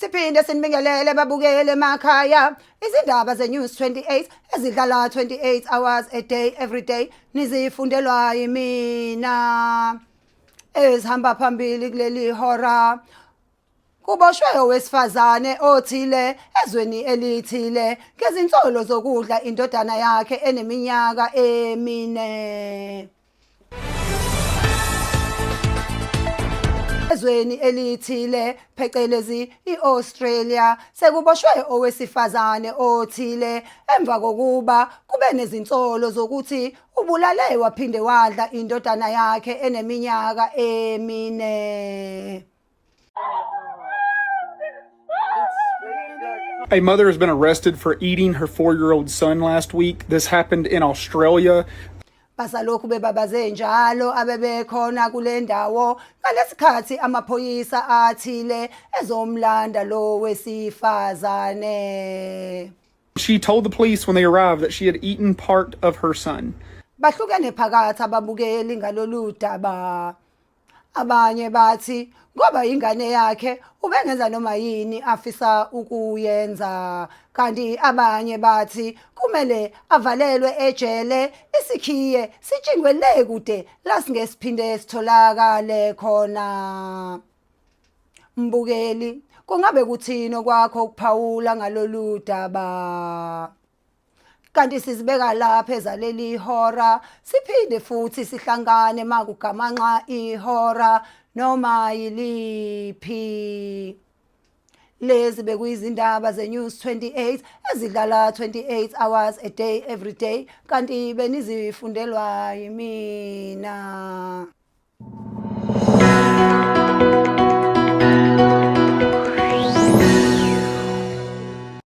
Siphinde sinibingelele babukele emakhaya. Izindaba ze-News 28 ezidlala 28 hours a day every day nizifundelwa yimina. Ezihamba phambili kuleli hora kuboshwe owesifazane othile ezweni elithile ngezinsolo zokudla indodana yakhe eneminyaka emine. Ezweni elithile phecelezi i-Australia sekuboshwe owesifazane othile emva kokuba kube nezinsolo zokuthi ubulale waphinde wadla indodana yakhe eneminyaka emine. A mother has been arrested for eating her 4-year-old son last week. This happened in Australia. Basalokhu bebabaze njalo abebekhona kule ndawo ngalesikhathi amaphoyisa athile ezomlanda lo wesifazane. She told the police when they arrived that she had eaten part of her son. Bahlukene phakathi ababukeli ngalolu daba. Abanye bathi ngoba ingane yakhe ubengenza noma yini afisa ukuyenza kanti abanye bathi kumele avalelwe ejele isikhiye sitshingwe le kude la singesiphinde sitholakale khona. Mbukeli, kungabe kuthini okwakho ukuphawula ngalolu daba? Kanti sizibeka lapha ezaleli hora siphinde futhi sihlangane makugamanxa ihora noma yiliphi. Lezi bekuyizindaba ze-News 28 ezidlala 28 hours a day every day kanti benizifundelwa yimina.